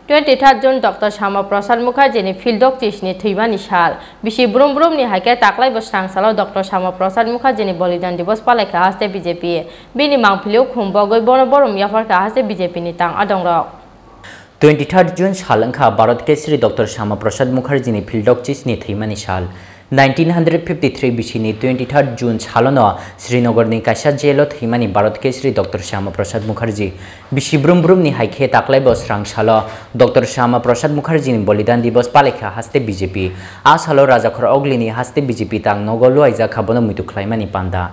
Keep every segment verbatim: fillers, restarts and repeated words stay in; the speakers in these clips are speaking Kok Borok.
Twenty third June Doctor Shama Prasad Mukherjee ni phildok chisni thwimani sal. Bisi brum brum ni hai khe taklai bo srang salo Doctor Shama Prasad Mukherjee ni Bolidan Divas palaikha haste B J P. Bini mangphilio khum bogwi bono borom yapharkha haste B J P ni tang adongrok. Twenty third June sal wngkha Bharat Keshari Doctor Shama Prasad Mukherjee ni phildok chisni thwimani sal. Nineteen hundred fifty three bisini twenty third June salono Srinagarni kaisa jailo thwimani Bharat Keshari Doctor Shama Prasad Mukherjee. Bisi brum brumni hai khe taklai bo srang salo Doctor Shama Prasad Mukherjeeni Bolidan Divas palaikha haste B J P. A salo Rajakhor Oglini haste B J P tang nogo luaijak kha bono muitu khlaimani panda.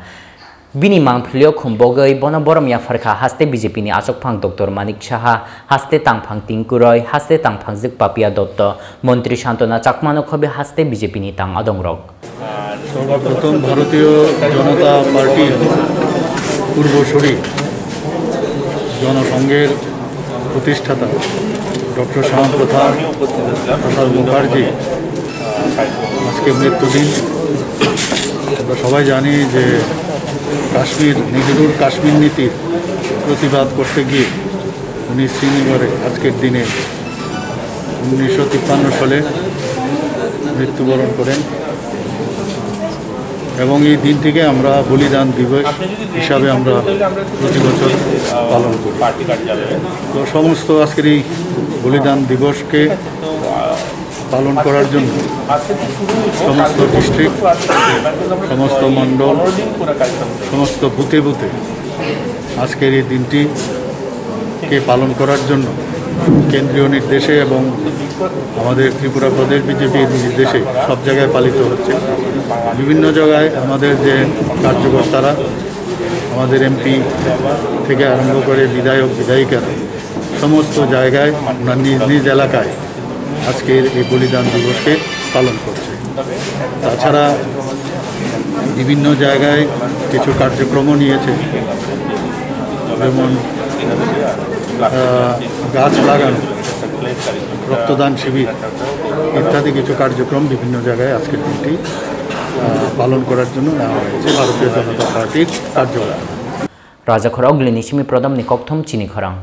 Bini mangphilio khum bogwi bono borom yapharkha haste B J P ni achukphang Doctor Manik Saha, haste tangphang Tinku Roy, haste tangphang Jwk Papia Dotto, Montri Santona Chakmano khobe haste B J P ni tang adongrok. সর্বপ্রথম ভারতীয় জনতা পার্টির পূর্বসূরি, জনসংঘের প্রতিষ্ঠাতা ডক্টর শ্যামাপ্রসাদ প্রসাদ মুখার্জি আজকে মৃত্যুদিন। আমরা সবাই জানি যে কাশ্মীর, নেহেরুর কাশ্মীর নীতির প্রতিবাদ করতে গিয়ে উনি শ্রীনগরে আজকের দিনে উনিশশো তিপ্পান্ন সালে মৃত্যুবরণ করেন। এবং এই দিনটিকে আমরা বলিদান দিবস হিসাবে আমরা প্রতি বছর পালন করি। তো সমস্ত আজকের এই বলিদান দিবসকে পালন করার জন্য সমস্ত ডিস্ট্রিক্ট, সমস্ত মণ্ডল, সমস্ত বুথে বুথে আজকের এই দিনটিকে পালন করার জন্য কেন্দ্রীয় নির্দেশে এবং আমাদের ত্রিপুরা প্রদেশ বিজেপির নির্দেশে সব জায়গায় পালিত হচ্ছে। বিভিন্ন জায়গায় আমাদের যে কার্যকর্তারা, আমাদের এমপি থেকে আরম্ভ করে বিধায়ক, বিধায়িকারা সমস্ত জায়গায় ওনার নিজ নিজ এলাকায় আজকের এই বলিদান দিবসকে পালন করছে। তাছাড়া বিভিন্ন জায়গায় কিছু কার্যক্রমও নিয়েছে, যেমন, আহ, গাছ লাগানো, রক্তদান শিবির ইত্যাদি কিছু কার্যক্রম বিভিন্ন জায়গায় আজকের দিনটি, আহ, পালন করার জন্য নেওয়া হয়েছে ভারতীয় জনতা পার্টির কার্যকলাপ। Rajakhor Oglini simi prodamni kokthom chini khorang.